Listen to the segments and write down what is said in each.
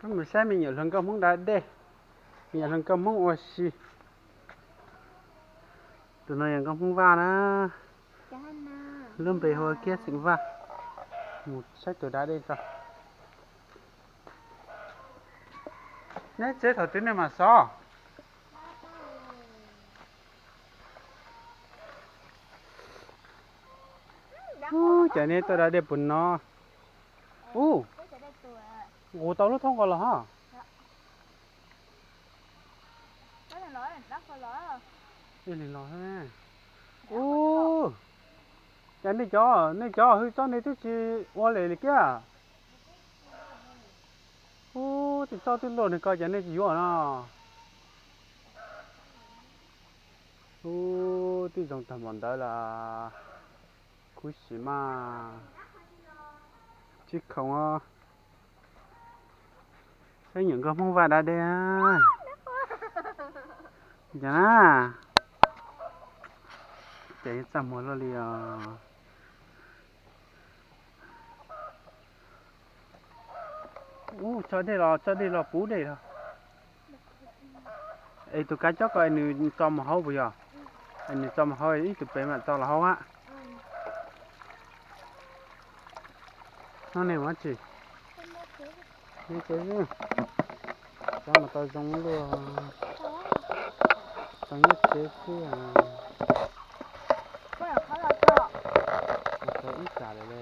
Mus saib me nyuam hluas nkauj Hmoob da dej, me nyuam hluas nkauj Hmoob ua si. Tus no yog nkauj Hmoob Vaj na, lub npe hu ua Kiab xeem Vaj. Mus saib tus da dej tso. Neb tsev thaum twg nej mam xov? Ub, cas nej tuaj da dej puas no? Ub, nqus tau lub thoob ko los hos. Ub, cas nej cov, nej cov hwj tsob nej twb tsis ua li li kiag. Ub, twb tsob twb luaj nws ko cas nej tsis yuav no. Ub, twb zoo tag npaum ntawd los khuv xim mas. Tsis khoom os. Saib nyuam nkauj Hmoob Vaj da dej. Cas na, ces txaj muag luaj li os. Ub, tso dej los, tso dej los puv dej los. Es tus kav cob ko es nws tso mus hauv puas yog? Es nws tso mus hauv ib tug pem mam tso los hauv hab. Hnub nej ua tsi? Nyob tsev xwb. Cov mas tau zoo luaj. Tau nyob tsev xwb. Tau ib tsam lawm le.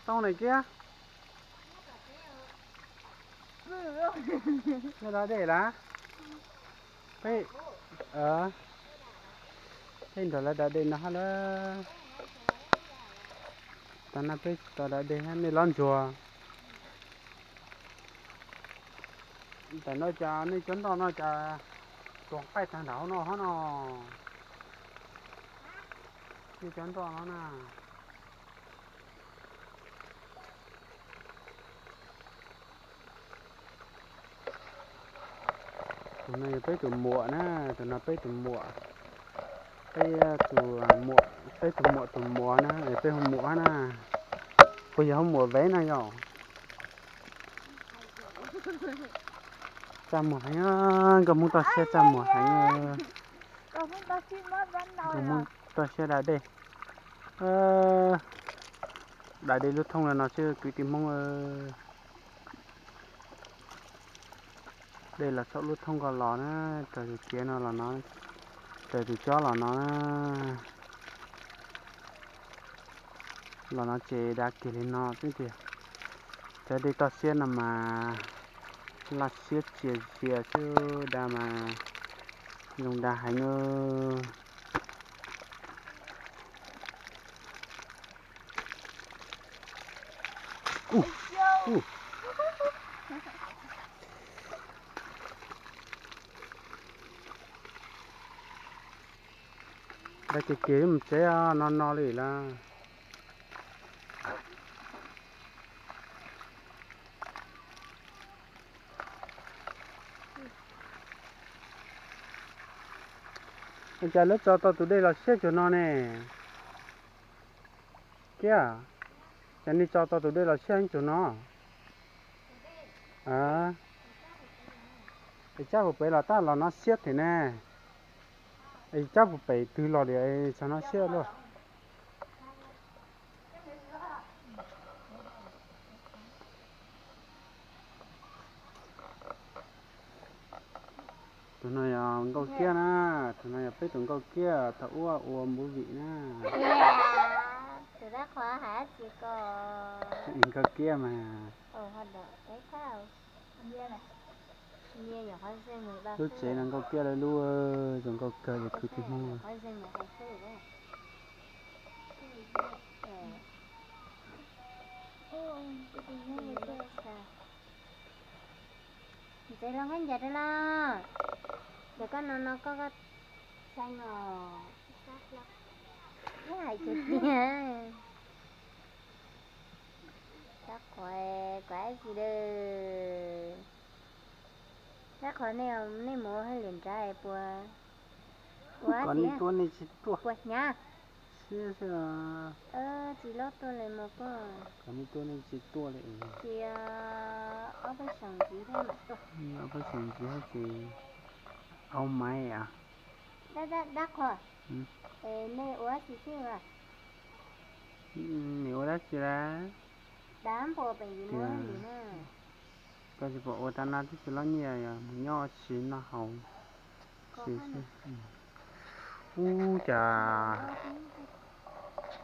Tau na Kiab. Nej da dej lawm? Peb, peb nrog lawv da dej no hab lawm. Tam no peb tsis tau da dej hab, nej lov ntsuag. Tam no cas nej cov ntoj no cas tuag qaij tag nrho no hab no. Nej cov ntoj no na. Tus no yog peb tus muam na, tus no peb tus muam. Peb tus muam, peb tus muam tus muam na, peb hu muam hab na. Puas yog hu muam Vev no yog? Txaj muag heev, nkauj Hmoob toj siab txaj muag heev. Nkauj Hmoob toj siab da dej. Da dej lub thoob no xwb kwv tij Hmoob. Dej los saum lub thoob ko los na, raws tus ciav no los no, raws tus cob los no na. Los no ces da kiag li no xwb tiag. Cov dej toj siab no mas laj siab txias zias xwb, da mas zoo da heev. Da kiag kiag mus tsev no no li lawm. Cas lawv tso tau tus dej los siab cuag no ne? Kiab, cas nej tso tau tus dej los siab cuag no? Es cab puag pem los tab los no siab thiab ne. Es cab puag pem twg los li txog no siab luaj. Tus no yog nkauj kiab na, tus no yog peb tus nkauj kiab thaum ub ua movie na. Tus dab qhuas hais dab tsi ko? Nkauj kiab mas. Lub tsev no nkauj kiab lawv lub, zoo nkauj kawg li kwv tij Hmoob. Ntxeev los koj ncaim rau los, ces koj no no koj, koj xeeb os. Hais tiag tiag. Rab qhuas kuv ib txwm lawm. Dab qhov nej, nej mus ua hauj lwm nrad puas, kom nej tuaj nej tsis tuaj, puas hnyav? Siab xwb. Tsis loj tuaj li mas koj, kom nej tuaj nej tsis tuaj li. Tsis, ob peb xyoos ntxiv thiab mam tuaj. Ob peb xyoos ntxiv thiab ces au maiv a. Dab qhov, es nej ua dab tsi xwb? Nim ua dab tsi lawm? Dav npua pem yim no li na. Koj tsis pom ua tau no twb tsis loj nyiaj, yog mus nyob tsis noj haus. Ub, cas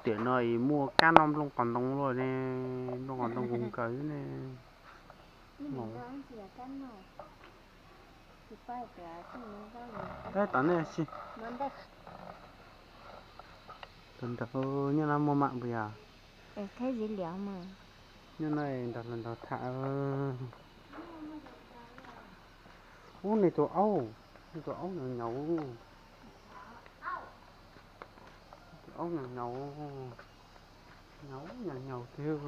tiam no muaj kab noj nplooj qos ntoo luaj ne, nplooj qos ntoo kawg nkaus xwb ne. Tab tom nej si, tus nraug nyob no muaj mam puas yog? Nyob no nrog hluas nraug tham. Ub, nej tus aub, nej tus aub nyaum nyaum, tus aub nyaum nyaum, nyaum nyaum nyaum tiag.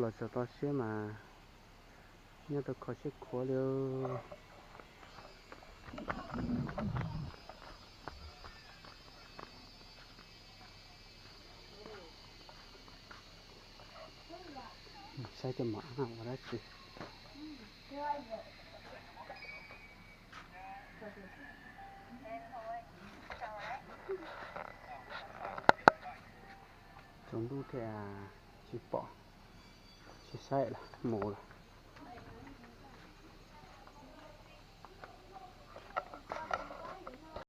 Los txog toj siab mas nyob tau kho siab khuav li. Saib cov mom ua dab tsi. Tsaus ntuj thiab tsis pom, tsis saib lawm, mus lawm.